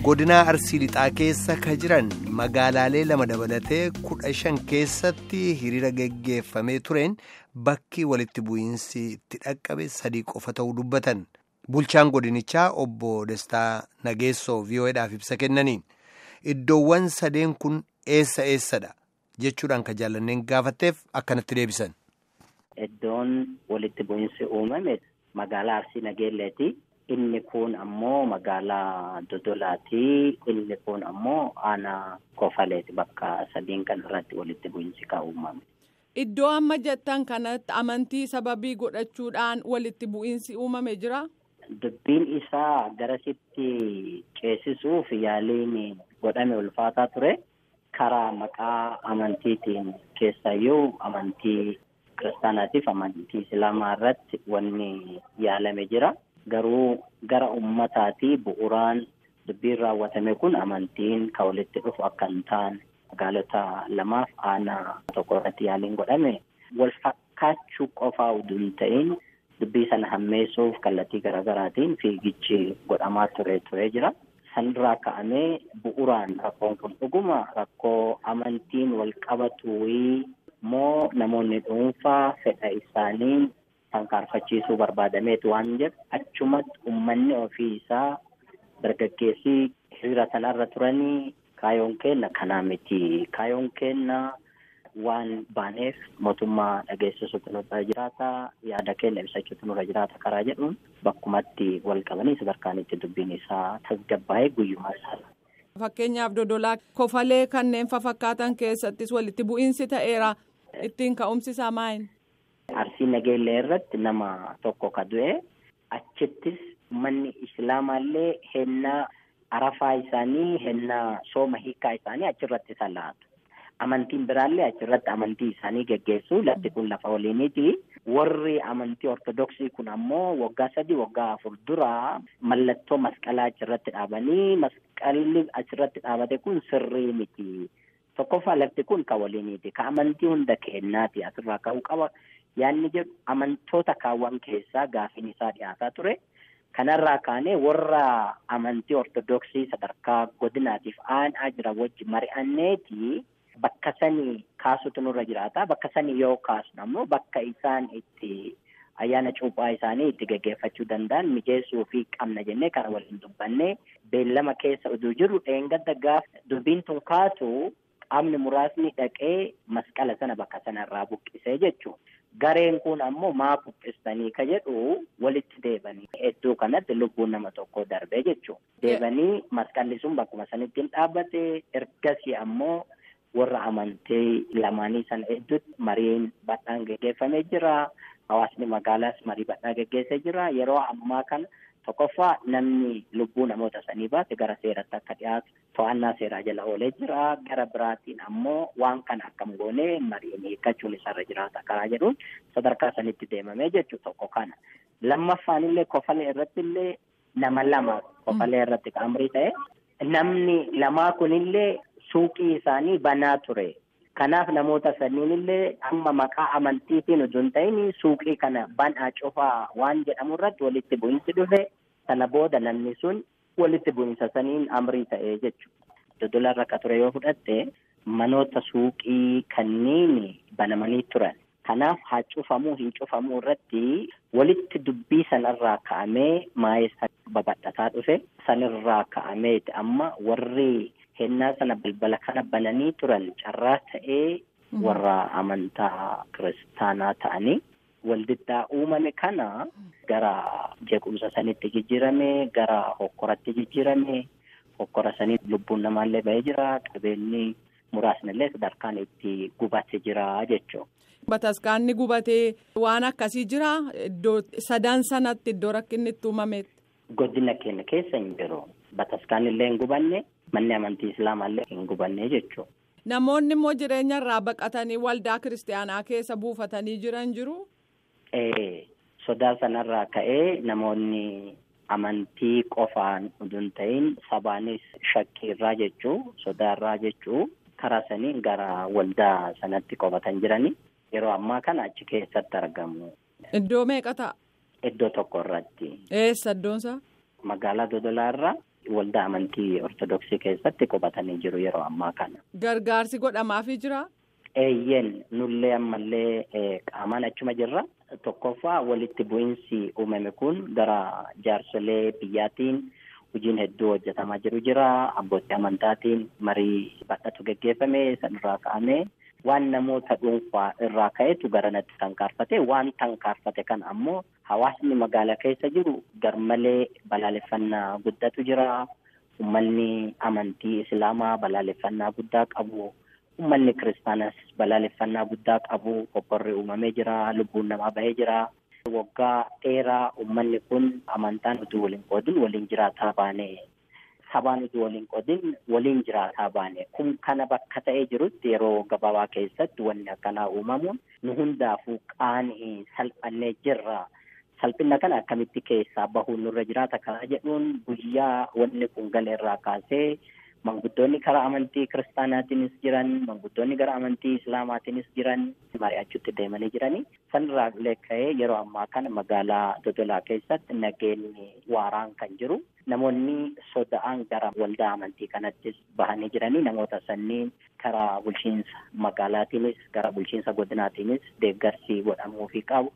Godina Arsii Lixaa keessa ka jiran magaalaalee lama dabalatee 15 keessatti hiriira geggeeffamee tureen bakki walitti bu'iinsi itti dhaqqabe 3 qofa ta'uu dubbatan. Bulchaan godinichaa obbo Destaa Nageessoo VOAdhaaf ibsa kennaniin iddoowwan sadeen kun eessa eessadha jechuudhaan kan jaallanneen gaafatteef akkanatti deebisan. Iddoon walitti bu'iinsi uumame magaalaa Arsii Nageelleeti. Inni kun ammoo magaalaa Dodolaati. Inni kun ammoo aanaa Kofaleeti. Bakka sadiin kan irratti walitti bu'iinsi kan uumame. Iddoo amma jettan kanatti amantii sababii godhachuudhaan walitti bu'iinsi uumame jira? Dubbiin isaa garasitti ceesisuuf yaaliin godhame ulfaataa ture. Karaa maqaa amantiitiin keessayyuu amantii kiristaanaatiif amantii islaamaa irratti wanni yaalame jira. Garuu gara ummataatii bu'uuraan dubbiin raawwatame kun amantiin kan walitti dhufu akka hin taane magaalota lamaaf aanaa tokko irratti yaaliin godhame wal fakkaachuu qofaa utuu hin ta'in dubbii sana hammeessuuf kallattii garaagaraatiin fiigichi godhamaa ture jira. Sanirraa ka'amee bu'uuraan rakkoon kun dhuguma rakkoo amantiin wal qabatu moo namoonni dhuunfaa fedha isaanii tankaarfachiisuu barbaadameetu waan jedhu achumatti uummanni ofii isaa dargaggeessii hiriira sanarra turanii kaayoon kenna kanaa miti kaayoon kenna waan baaneef mootummaa dhageessisuutu nurra jiraata yaada keenya ibsachuutu nurra jiraata karaa jedhuun bakkumatti wal qabanii sadarkaan itti dubbiin isaa tasgabbaa'ee guyyumaa isaa. Fakkeenyaaf Dodolaa Kofalee kanneen fafakkaatan keessattis walitti bu'iinsi ta'eera ittiin ka'umsi isaa maali? Arsii Nageellee irratti nama tokko ka du'e achittis manni islaamaallee hennaa arafaa isaanii hennaa sooma hiikaa isaanii achirratti salaatu. Amantiin biraallee achirratti amantii isaanii geggeessu lafti kun lafa waliiniiti. Warri amantii ortodoksii kun ammoo waggaa 3 waggaa 4 dura mallattoo masqalaa achirratti dhaabanii masqalli achirratti dhaabate kun sirrii miti. Tokkoffaa lafti kun kan waliiniiti. Ka amantii hunda kennaati asirraa ka'uu qaba. Yaanni jedhu amantoota kaawwan keessaa gaafiin isaa dhiyaataa ture. Kanarraa kaanee warra amantii ortodoksii sadarkaa godinaatiif aanaa jira wajji mari'anneeti bakka sanii kaasutu nurra jiraata. Bakka sanii yoo kaasnu ammoo bakka isaan itti ayyaana cuuphaa isaanii itti geggeeffachuu danda'an mijeessuu fi qabna jennee kana waliin dubbannee beellama keessa utuu jiru dheengadda gaafa dubbiin tun kaatu qaamni muraasni dhaqee masqala sana bakka sanarraa buqqisee jechuudha. Gareen kun ammoo maa buqqistanii ka jedhu walitti deebanii iddoo kanatti lubbuun nama tokko darbee jechuudha. Deebanii masqalli sun bakkuma sanitti hin dhaabbate ergasii ammoo warra amantee lamaanii sana hedduutti mariin bal'aan geggeeffamee jira. Hawaasni magaalaas marii bal'aa geggeessee jira. Yeroo ammaa kana tokkoffaa namni lubbuu namoota sanii baase gara seeratti akka dhiyaatu to'annaa seeraa jala oolee jira. Gara biraatiin ammoo waan kana akkam goonee mariin hiikkachuun isarra jiraata karaa jedhuun sadarkaa sanitti deemamee jechuu tokko kana. Lammaffaan illee Kofalee irratti illee nama lama Kofalee irratti qaamrii ta'e namni lamaa kunillee suuqii isaanii banaa ture. Kanaaf namoota sanniin illee amma maqaa amantiitiin utuu hin ta'in suuqii kana banaa cufaa waan jedhamu irratti walitti bu'iinsi dhufe sana booda namni sun walitti bu'iinsa saniin amrii ta'ee jechuudha. Dodola irra akka ture yoo fudhatte manoota suuqii kanneen banamanii turan. Kanaaf haa cufamuu hin cufamuu irratti walitti dubbii sanarraa ka'amee maayessa babal'ataa dhufe sanirraa ka'ameeti amma warri hennaa sana balbala kana bananii turan carraa ta'ee warra amantaa kiristaanaa ta'anii waldiddaa uumame kana gara jeequmsa sanitti jijjiirame gara hokkoratti jijjiirame hokkora sanii lubbuun namaallee ba'ee jira qabeenyi muraasnillee sadarkaan itti gubate jira jechuudha. Bataskaanni gubatee waan akkasii jira iddoo sadan sanatti iddoo rakkinni itti uumametti. Godina keenya keessa hin jiru. Bataskaanni illee hin gubanne. Manni amantii islaamaa hin gubanne jechuudha. Namoonni immoo jireenya irraa baqatanii waldaa kiristaanaa keessa buufatanii jiran jiru. Sodaa sanarraa ka'ee namoonni amantii qofaan utuu hin ta'in sabaanis shakkiirraa jechuu sodaarraa jechuu karaa saniin gara waldaa sanatti qofatan jirani yeroo ammaa kana achi keessatti argamu. Iddoo meeqa ta'a? Iddoo tokko irratti. Eessa iddoon isaa? Magaalaa Dodolaa irraa Waldaa amantii Ortodoksii keessatti qubatanii jiru yeroo ammaa kana. Gargaarsi godhamaafii jira? Eeyyeen nullee ammallee qaamaan achuma jirra. Tokkoffaa walitti bu'iinsi uumame kun gara jaarsolee biyyaatiin hojiin hedduu hojjetamaa jiru jira. Abbootii amantaatiin marii bal'atu geggeeffame sanirraa ka'ame waan namoota dhuunfaa irraa ka'etu gara natti tankaarfate. Waan tankaarfate kana ammoo hawaasni magaalaa keessa jiru garmalee balaaleffannaa guddatu jira. Uummanni amantii Islaamaa balaaleffannaa guddaa qabu. Uummanni kiristaanas balaaleffannaa guddaa qabu. Qophoorri uumamee jira. Lubbuun namaa bahee jira. Waggaa dheeraa uummanni kun amantaan utuu waliin qoodin waliin jiraataa baane. Sabaan utuu waliin qoodin waliin jiraataa baane. Kun kana bakka ta'ee jirutti yeroo gabaabaa keessatti wanni akkanaa uumamuun nu hundaafuu qaanii salphannee jirra. Salphina kana akkamitti keessaa bahuun nurra jiraata karaa jedhuun guyyaa wanni kun gala irraa kaasee manguddoonni karaa amantii kiristaanaatiinis jiran, manguddoonni gara amantii islaamaatiinis jiran mari'achuutti deemanii jiranii. Sanirraa illee ka'ee yeroo ammaa kana magaalaa Dodolaa keessatti nageenyi waaraan kan jiru. Namoonni soda'an gara waldaa amantii kanattis bahanii jiranii. Namoota sanniin karaa bulchiinsa magaalaatiinis gara bulchiinsa godinaatiinis deeggarsi godhamuufii qabu.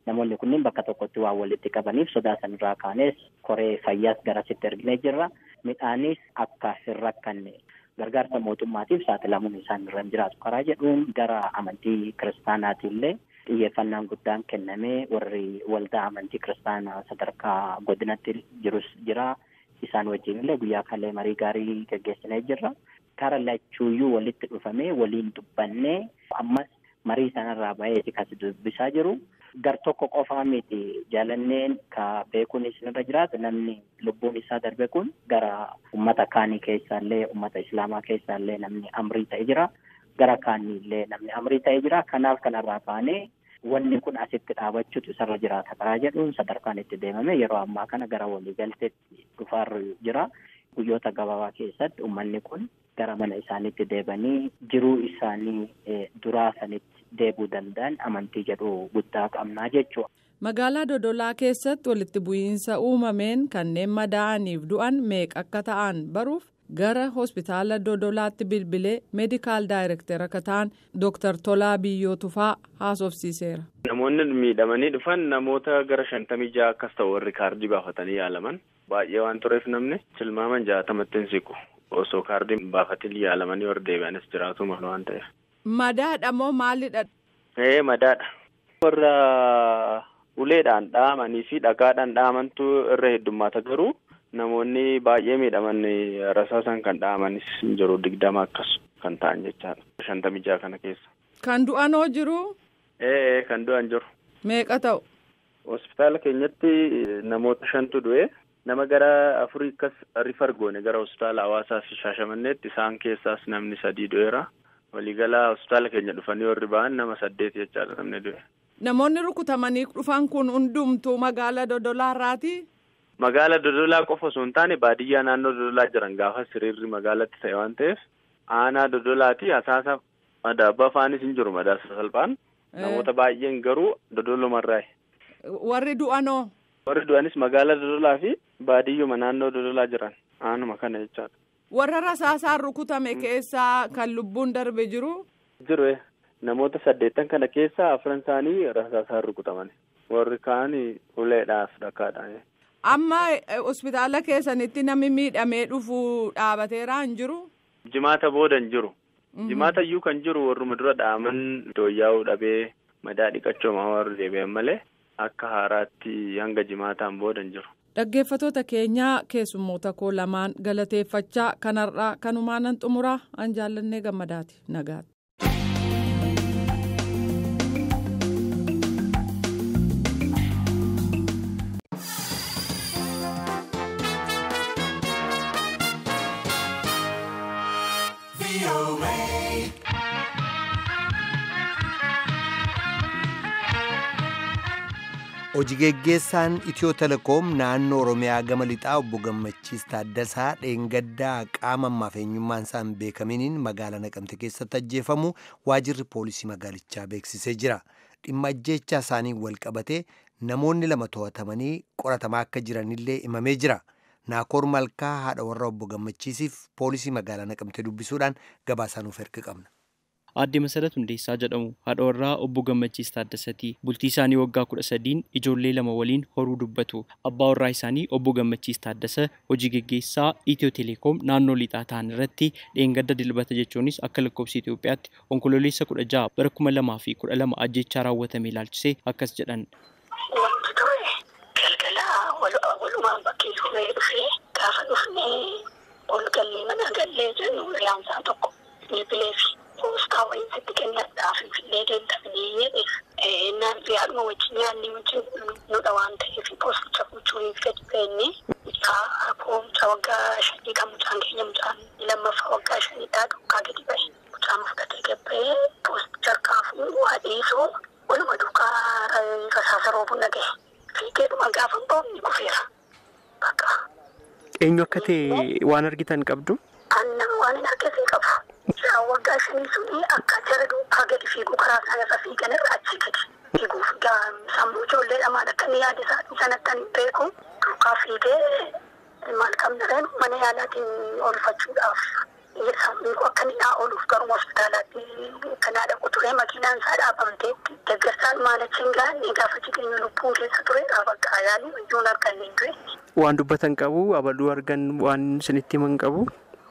Namoonni kunneen bakka tokkotti waan walitti qabaniif sodaa sanirraa kaanes koree fayyaas garasitti erginee jirra. Midhaanis akka hin rakkanne gargaarsa mootummaatiif saaxilamuun isaan irra hin jiraatu karaa jedhuun gara amantii kiristaanaatiillee xiyyeeffannaan guddaan kennamee warri waldaa amantii kiristaanaa sadarkaa godinatti jirus jira. Isaan wajjin illee guyyaa kalee marii gaarii geggeessinee jirra. Kara lachuuyyuu walitti dhufamee waliin dubbannee ammas marii sanarraa ba'ee kas dubbisaa jiru. Gar tokko qofaa miti jaalanneen ka beekuun isinirra jiraatu namni lubbuun isaa darbe kun gara uummata kaanii keessaallee uummata islaamaa keessaallee namni amrii ta'e jira. Gara kaaniillee namni amrii ta'e jira. Kanaaf kanarraa kaanee wanni kun asitti dhaabachuutu isarra jiraata karaa jedhuun sadarkaan itti deemame yeroo ammaa kana gara waliigalteetti dhufaarra jira. Guyyoota gabaabaa keessatti uummanni kun gara mana isaaniitti deebanii jiruu isaanii duraa sanitti deebuu danda'an amantii jedhu guddaa qabnaa jechuudha. Magaalaa Dodolaa keessatti walitti bu'iinsa uumameen kanneen madaa'aniif du'an meeqa akka ta'an baruuf gara hospitaala Dodolaatti bilbilee meedikaal daayirektera akka ta'an Dooktar Tolaa Biyyoo Tufaa haasofsiiseera. Namoonni miidhamanii dhufan namoota gara 56 akkas ta'u warri kaardii baafatanii yaalaman baay'ee waan tureef namni tilmaaman 60tti hin siqu. Osoo kaardii baafatanii yaalamanii warri deebi'anis jiraatu malu waan ta'eef. Madaadha moo maalidha? Madaadha. Warra uleedhaan dhahamanii fi dhagaadhaan dhahamantu irra heddummaata garuu namoonni baay'ee miidhaman rasaasan kan dhahamanis jiru 20 akkas kan ta'an jechaadha. 56 kana keessa. Kan du'an hoo jiru? Kan du'an jiru. Meeqa ta'u? Hospitaala keenyatti namoota 5tu du'e. Nama gara 4 akkas rifar goone gara hospitaala Hawaasaa fi Shaashamanneetti isaan keessaas namni 3 du'eera. Waliigalaa hospitaala keenya dhufanii warri ba'an nama 8 jechaadha namni du'e. Namoonni rukutamanii dhufan kun hundumtuu magaalaa Dodolaa irraati? Magaalaa Dodolaa qofa osoo hin taane baadiyyaa naannoo Dodolaa jiran gaafa siriirri magaalatti ta'e waan ta'eef aanaa Dodolaati Asaasa Madaabaa faanis hin jiru madaa salphaan. Namoota baay'een garuu Dodolumarraayi. Warri du'anoo? Warri du'anis magaalaa Dodolaa fi baadiyyuma naannoo Dodolaa jiran aanuma kana jechaadha. Warra rasaasaan rukutame keessaa kan lubbuun darbe jiru? Jiru namoota 8 kana keessaa 4 isaanii rasaasaan rukutaman. Warri kaan uleedhaaf dhakaadhaan. Amma hospitaala keessanitti namni miidhamee dhufu dhaabateera hin jiru? Jimaata booda hin jiru. Jimaata iyyuu kan jiru warruma dura dhaaman dooyyaa'uu dhabee madaa dhiqachooma warri deebi'an malee akka haaraatti hanga jimaataan booda hin jiru. Dhaggeeffattoota keenyaa keessummoota koo lamaan galateeffachaa kanarraa kanumaanan xumuraa an jaallannee gammadaati nagaatti. Hojii geggeessaan Itiyoo Telekoom naannoo Oromiyaa gama lixaa obbo Gammachiis Taaddasaa dheengaddaa qaama ammaaf eenyummaan isaa hin beekaminiin magaalaa Naqamte keessatti ajjeefamu waajirri poolisii magaalichaa beeksisee jira. Dhimma ajjeechaa isaanii wal qabatee namoonni 2 to'atamanii qoratamaa akka jiranillee himamee jira. Naakoor Malkaa haadha warra obbo Gammachiisiif poolisii magaalaa Naqamtee dubbisuudhaan gabaasaa nuuf erga qabna. Aadde Masarat Hundeessaa jedhamu haadha warraa obbo Gammachiis Taaddasaati. Bultii isaanii waggaa 13 ijoollee 2 waliin horuu dubbatu. Abbaa warraa isaanii obbo Gammachiis Taaddasa hojii geggeessaa Itiyoo Teleekoom naannoo lixaa ta'an irratti dheengadda dilbata jechuunis akka lakkoofsa Itoophiyaatti onkololeessa 16 bara 2012 ajjechaa raawwatame ilaalchisee akkas jedhan. Wanti ture galgala walumaan bakkee turee dhufee gaafa dhufnee ol gallee mana gallee jennu riyaan tokko ni bileefi. Poostaa wayii sitti kennadhaa Finfinnee deemtanii jedhe. Naan yaaduma wajjin nyaanni wajjin nudha waan ta'eef poosticha gochuu hin gadi beenne. Mucaa waggaa 5 kan mucaan keenya mucaan lammaffaa waggaa 5dhaa duukaa gadi ba'e. Mucaan fudhatee gabba'ee poosticha harkaa fuudhuu haadhiisuu waluma duukaa rasaasa roobuun dhagaye. Fiigeedhuma gaafa ba'u kufeera. Bakka. Eenyu akka ta'e waan argitan qabdu? Annan waan hin argate qabu. Waggaa 5 suni akka jara duukaa gadi fiiguu karaa isaan irra fiigan irra achi gadi fiiguuf sammuu ijoollee lamaan akka inni yaada isaatii sanatti ani beeku duukaa fiigee maal qabna reen mana yaalaatiin oolfachuudhaaf sammuu akka inni naa ooluuf garuma hospitaalaatti kanaa dhaqu ture makiinaan isaa dhaabamteetti deeggarsaan maal achi hin gaanne gaafa jireenya lubbuun keessa ture bakka yaalii iyyuu hin arganne hin ture. Waan dubbatan qabu abaluu argan waan isinitti himan qabu.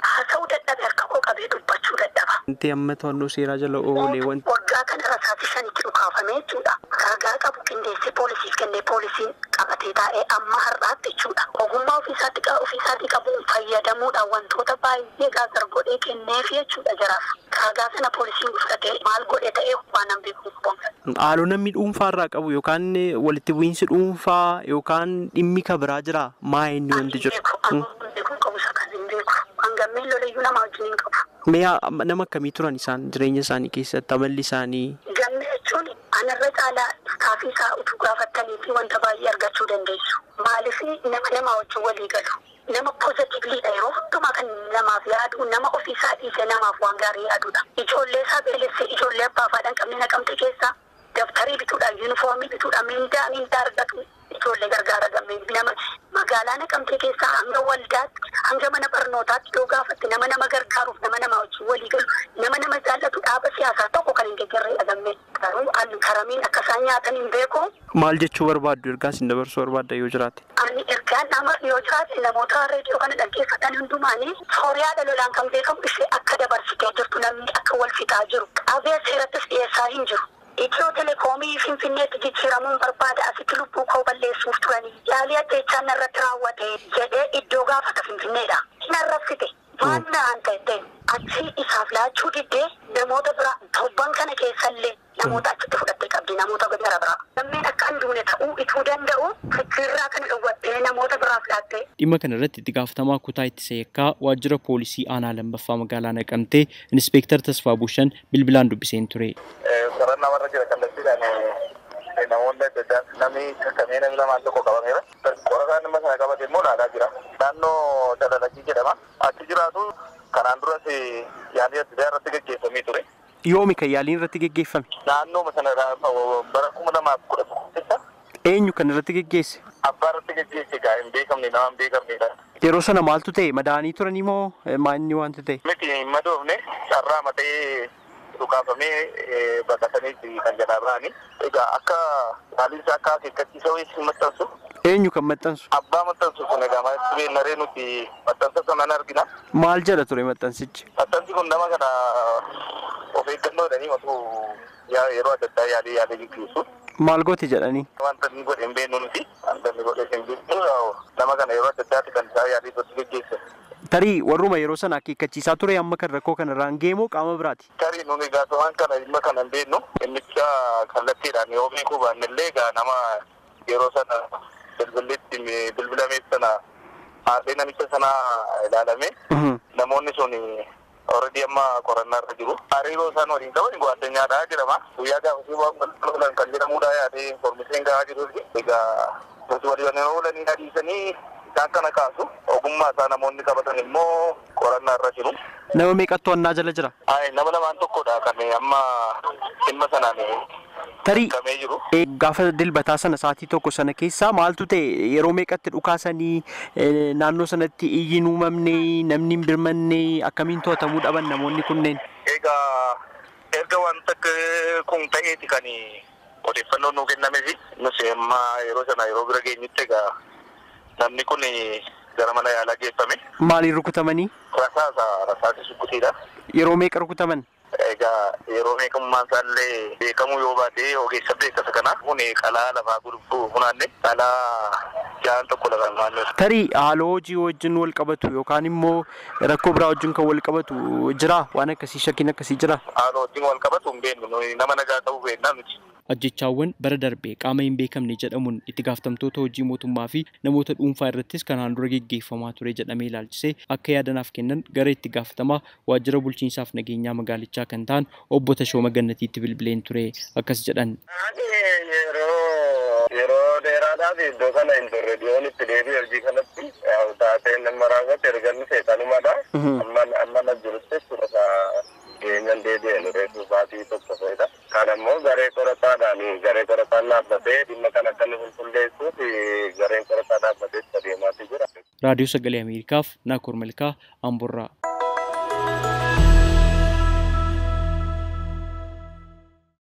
Haasa'uu dadhabe harka koo qabee dubbachuu dadhaba. Wanti amma to'annoo seeraa jala oolee wanti. Waggaa kana rasaasi 5tti dhukaafame jechuudha. Ragaa qabu qindeessee poolisiif kennee poolisiin qabatee taa'ee amma har'aatti jechuudha. Ogummaa ofiisaatii qabuun fayyadamuudhaan wantoota baay'ee gaazar godhee kenneef jechuudha jaraaf. Ragaa sana poolisiin fudhatee maal godhe ta'ee waan an beeku qabu. Haaloo namni dhuunfaarraa qabu yookaan walitti bu'iinsi dhuunfaa yookaan dhimmi kabiraa jira maa inni wanti jiru. Beeku qabu isa kan hin beeku. Hangammeen lolayyuu nama wajjin hin qabu. Mee nama akkamii turan isaan jireenya isaanii keessatti amalli isaanii? Gammee jechuun anarra caalaa istaafii isaa utuu gaafattanii fi wanta baay'ee argachuu dandeessu. Maaliif nama nama wajjin walii galu. Nama poozitiivliidha yeroo hundumaa kan namaaf yaadu nama ofiisaa dhiisee namaaf waan gaarii yaadudha. Ijoollee isaa beelessee ijoollee abbaa fi haadha hin qabne naqamte keessaa daftarii bituudhaan yuunifoormii bituudhaan mindaa argatu ijoollee gargaara gammee nama magaalaa naqamtee keessaa hanga waldaatti hanga mana barnootaatti yoo gaafatte nama nama gargaaruuf nama nama wajjin walii galu nama nama jaallatu dhaaba siyaasaa tokko kan hin deeggarre gammee garuu an karamiin akka isaan nyaatan hin beeku. Maal jechuu barbaaddu ergaa isin dabarsuu barbaadda yoo jiraate? Ani ergaan nama yoo jiraate namoota reediyoo kana dhaggeeffatan hundumaanii Sooriyaadha lolaan kan beekamu ishee akka dabarsitee jirtu namni akka wal fixaa jiru qabee seerattis dhiyeessaa hin jiru. Itiyoo Telekoomii Finfinneetti jijjiiramuun barbaada asitti lubbuu koo balleessuuf turanii yaalii ajjeechaa narratti raawwate jedhee iddoo gaafata Finfinneedha. Hin arrabsite waan na'an ta'e achi isaaf laachuu diddee namoota biraa torban kana keessallee namoota achitti fudhattee qabdi namoota gara biraa. Lammeen akka hin duune ta'uu ituu danda'u fikiirraa kana dhowwattee namoota biraaf laattee. Dhimma kana irratti itti gaafatamaa kutaa ittisa yakkaa waajjira poolisii aanaa lammaffaa magaalaa Naqamtee Inspektar Tasfaa Bushan bilbilaan dubbiseen ture. Qorannaa warra jira kallattiidhaan namoonni adda addaa namni kakkamee namni lamaan tokko qabameera. Qorataan dhimma sana qabate immoo ilaalaa jira. Naannoo Dalalachii jedhama. Achi jiraatu kanaan duras yaalii adda addaa irratti gaggeeffamee ture. Yoomi kan yaaliin irratti gaggeeffame? Naannooma sana bara 2011 keessa. Eenyu kan irratti gaggeesse? Abbaa irratti gaggeesse egaa hin beekamne nama hin beekamnedha. Yeroo sana maaltu ta'e? Madaanii turanii moo maanni wanti ta'e? Miti hin madoofne carraa matee dhukaafamee baqatanii kan jalaa ba'anii. Egaa akka yaaliinsa akka akeekkachiisa wayii maxxansu. Eenyu kan maxxansu? Abbaa maxxansu sun egaa maaltu beeknaree nuti maxxansa sana argina. Maal jedha ture maxxansichi? Maxxansi kun nama kana of eeggannoo jedhanii osoo yeroo adda addaa yaalii gaggeessu. Maal goote jedhanii? Wanta inni godhe hin beeknu nuti. Wanta inni godhe hin beeknu nama kana yeroo adda addaatti kan isaa yaalii irratti gaggeessu. Tarii warruma yeroo sana akeekkachiisaa ture amma kan rakkoo kanarraan geemoo qaama biraati. Tarii nuni egaa waan kana dhimma kana hin beeknu innicha kallattiidhaan yoo beekuu baannellee egaa nama yeroo sana bilbiletti bilbilameef sana haasee namicha sana ilaalame namoonni sun already amma qorannaa irra jiru. Hariiroo isaan waliin qaban guwaaddanyaadha jedhama. Guyyaa gaafasii waan oolan kan jedhamudha yaadee informeeshin gahaa jiru. Egaa gosi waliin oolanii adiisanii isaan kana kaasu ogummaa isaa namoonni qabatan immoo qorannaa irra jiru. Nama meeqatu to'annaa jala jira? Nama lamaan tokkodha kan amma dhimma sanaan. Tarii Akkamee jiru. Gaafa dilbataa sana sa'aatii 1 sana keessaa maaltu ta'e yeroo meeqatti dhukaasanii naannoo sanatti iyyiin uumamne namni hin birmanne akkamiin to'atamuu dhaban namoonni kunneen? Egaa erga wanta kun ta'eeti kan odeeffannoon nuu kennamefi nus amma yeroo sana yeroo bira geenyutti egaa namni kun gara mana yaalaa geeffame. Maaliin rukutamanii? Rasaasa rasaasa sukkutiidha. Yeroo meeqa rukutaman? Egaa yeroo meeqummaan isaallee beekamuu yoo baate ogeessa beekasa kana kun qalaa lafaa gurguruu funaanne qalaa 6 tokko lafa funaanne. Tarii haaloo hojii wajjin wal qabatu yookaan immoo rakkoo biraa wajjin kan wal qabatu jira waan akkasii shakkiin akkasii jira. Haaloo wajjin wal qabatu hin beeknu nama nagaa ta'uu beeknaa miti. Ajjechaawwan bara darbee qaama hin beekamne jedhamuun itti gaafatamtoota hojii mootummaa fi namoota dhuunfaa irrattis kanaan dura geggeeffamaa ture jedhamee ilaalchisee akka yaadanaaf kennan gara itti gaafatamaa waajjira bulchiinsaaf nageenyaa magaalichaa kan ta'an obbo Tashooma Gannatiitti bilbileen ture akkas jedhan. Yeroo dheeraadhaaf iddoo kana hin turre dhiyoon itti deebi'e hojii kanatti taateen nama raawwate erga inni seexanumadha. Amma na jirutti suuraa geenyan deebi'e reefu baatii tokko fa'idha. Kan ammoo garee qorataadhaan garee qorataan dhaabbatee dhimma kana akka inni qulqulleessuuf gareen qorataa dhaabbatee itti adeemaatu jira. Raadiyoo Sagalee Ameerikaaf Naakoor Malkaa Amborraa.